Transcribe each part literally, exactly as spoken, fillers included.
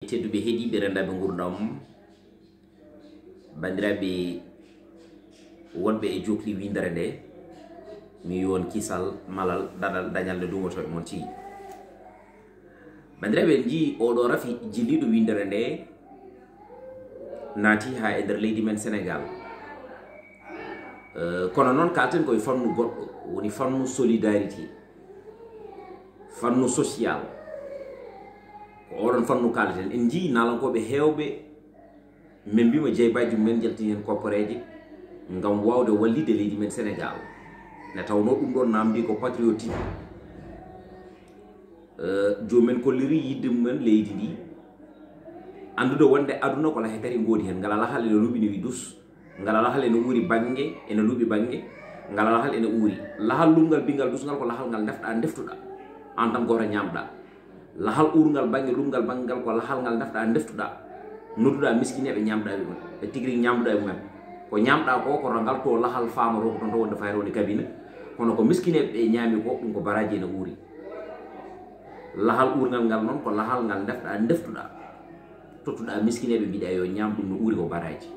Tedduɓe heɗiiɓe renndaɓe ngurndam, banndiraaɓe wonɓe e jookli winndere nde, mi wi'on kisal, malal, daɗal, dañal nde duumoto e mon tigi. Banndiraaɓe, en njii oɗo rafi jilliiɗo winndere nde naati haa e nder leydi men Senegaal. Eh, kono noon kaalten koye fannu goɗɗo, woni fannu solidarité, fannu social. Ko oɗon fannu kaaleten. En njii naalankooɓe heewɓe, min mbiima jeybaaji mumen njaltini heen kopporeeje ngam waawde wallitde leydi men Senegaal. Nde tawnoo ɗum ɗoon naamndii ko patriotique. Eh, joomum en kolliri yiɗde mumen leydi ndi, anndude wonde aduna ko lahe tati ngoodi heen. Ngalaa lahal ene luɓi ne wi'i dus, ngalaa lahal ene uuri bannge, ene luɓi bannge, ngalaa lahal ene uuri. Lahal luɓngal binngal dus ngal ko lahal ngal ndefɗaa, ndeftuɗaa, aan tan gooto ñaamɗaa. Lahal uurngal bannge, luɓngal bannge ngal ko lahal ngal ndefɗaa, ndeftuɗaa, nodduɗaa miskineeɓe, ñaamɗaa ɓe ɗum. Ɓe tigi rigi ñaamduɗaa e mumen. Ko ñaamɗaa ko, ko ngal to lahal faamoroo ko toon to wonde fayre woni kabine. Kono ko miskineeɓe ɓe ñaami ko, ɗum ko baraaji ene uuri. Lahal uurngal ngal noon ko lahal ngal ndefɗaa, ndeftuɗaa, tottuɗaa miskineeɓe, mbiɗaa yo ñaam, ɗum no uuri ko baraaji.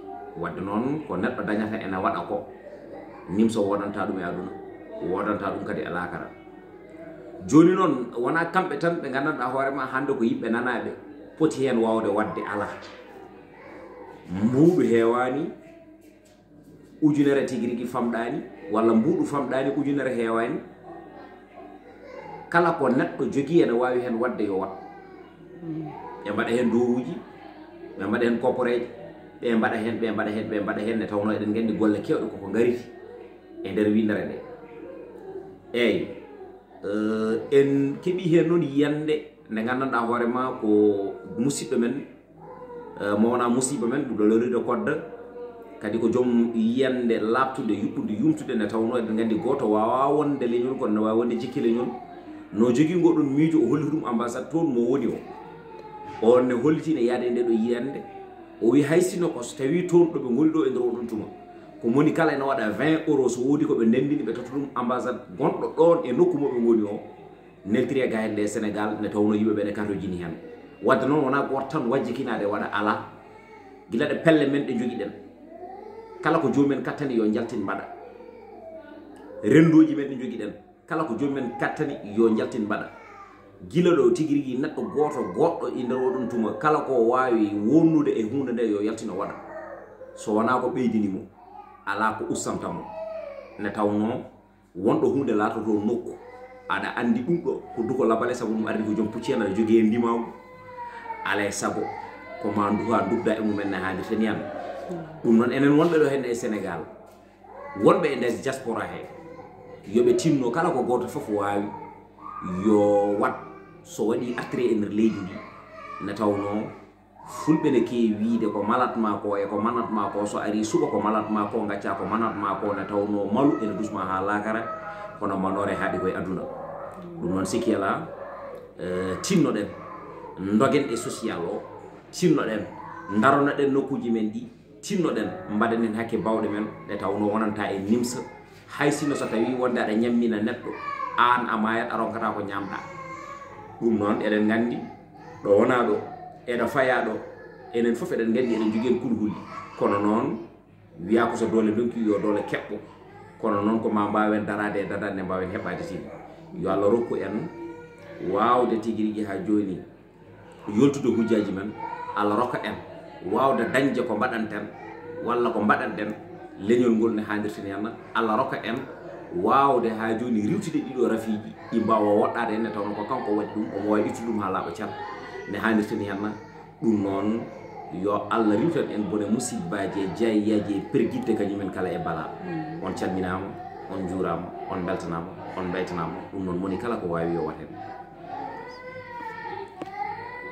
Waɗde noon ko neɗɗo dañata ene waɗa ko, nimsa woodanta ɗum e aduna, woodanta ɗum kadi e laakara. Jooni noon, wonaa kamɓe tan ɓe nganndanɗaa hoore ma hannde ko yimɓe nanaaɓe, poti heen waawde waɗde alaa. Mbuuɗu heewaani, ujunere tigi rigi famɗaani, walla mbuuɗu famɗaani, ujunere heewaani. Kala ko neɗɗo jogii ene waawi heen waɗde yo waɗ. Ɓe mbaɗa heen dowuuji, ɓe mbaɗa heen kopporeeje, ɓe mbaɗa heen, ɓe mbaɗa heen, ɓe mbaɗa heen, nde tawnoo eɗen nganndi golle keewɗe koko ngariti e nder winndere nde. Eey, eh, en keɓii heen noon yiyannde nde nganndanɗaa hoore ma ko musiɗɗo men, eh, mo wonaa musiɗɗo men, ɓurɗo loriiɗo kodda, kadi ko joom yiyannde laaɓtunde, yuɓɓunde, yumtude, nde tawnoo eɗen nganndi gooto waawaa wonde leñol, kono ne waawi wonde jikke leñol. No jogii ngoo ɗoon miijo, o holli ɗum ambassade toon mo woni o. Oon ne holliti ne yaade e ndee ɗoo yiyannde. O wi'i hay sinno ko so tawii toon ɗo ɓe ngoni ɗo e nder oo ɗoon tuma, ko moni kala ene waɗa vingt euros, so woodi ko ɓe ndenndini, ɓe totta ɗum ambassade gonɗo ɗoon e nokku mo ɓe ngoni o, neltiri e gayel nde Senegaal, nde tawnoo yimɓe ɓe ne kartojini heen. Waɗde noon, wonaa gooto tan wajjikinaade waɗa, alaa. Gila ɗe pelle men ɗe njogiɗen, kala ko joomum en kattani yo njaltin mbaɗa. Renndooji men ɗi njogiɗen, kala ko joomum en kattani yo njaltin mbaɗa. Gila ɗo tigi rigi neɗɗo gooto goɗɗo e nder oo ɗoon tuma, kala ko waawi wonnude e huunde nde yo yaltin o waɗa. So wonaa ko ɓeydini mo, alaa ko ustantamo. Nde tawnoo wonɗo huunde laatotoo nokku, aɗa anndi ɗum ɗo ko duko labale, sabu ɗum ardi ko joom pucci en, aɗa jogii heen ndimaagu. Alaa e sago ko ma nduha ndugda e mumen ne haanirta ni en. Ɗum noon, enen wonɓe ɗo heen e Senegaal, wonɓe e nder diaspora he, yo ɓe tinno kala ko gooto fof waawi, yo waɗ. So waɗii artiri e nder leydi ndi, nde tawnoo fulɓe ne keewi wiyde ko malat ma ko e ko manat ma ko, so arii suɓa ko malat ma ko, ngacca ko manat ma ko, nde tawnoo malu ene dusma haa laakara, kono manoore haaɗi koye aduna. Ɗum noon, sikki alaa, eh, tinnoɗen, ndogen e social o, tinnoɗen, ndaronoɗen nokkuuji men ɗi, tinnoɗen, mbaɗen heen hakke baawɗe men, nde tawnoo wonanta en nimsa. Hay sinno so tawii wonde aɗa ñammina neɗɗo, aan a maayat, a ronkataa ko ñaamɗaa. Ɗum noon, eɗen nganndi ɗo wonaa ɗo, eɗo fayaa ɗo, enen fof eɗen nganndi eɗen njogii heen kulhuli. Kono noon, wiyaa ko so doole ndonki, yo doole keɓɓo. Kono noon, ko ma mbaawen daraade e dadaade nde mbaawen heɓɓaade tigi. Yo Allah rokku en waawde tigi rigi haa jooni yoltude hujjaaji men, Allah rokka en waawde dañde ko mbaɗanten walla ko mbaɗanɗen leñol ngol ne haanirta ni henna. Allah rokka en waawde haa jooni riiwtude ɗiɗo rafiiji, ɗi mbaawa woɗɗaade en, nde tawnoo ko kanko waɗi ɗum, omo waawi ittude ɗum haa laaɓa car, ne haanirta ni henna. Ɗum noon, yo Allah riiwtan en bone musibbaaji e jaayiyaji e pergitte kañum en kala e balaa. On calminaama, on njuuraama, on mbeltanaama, on mbeytanaama. Ɗum noon, moni kala ko waawi yo waɗ heen.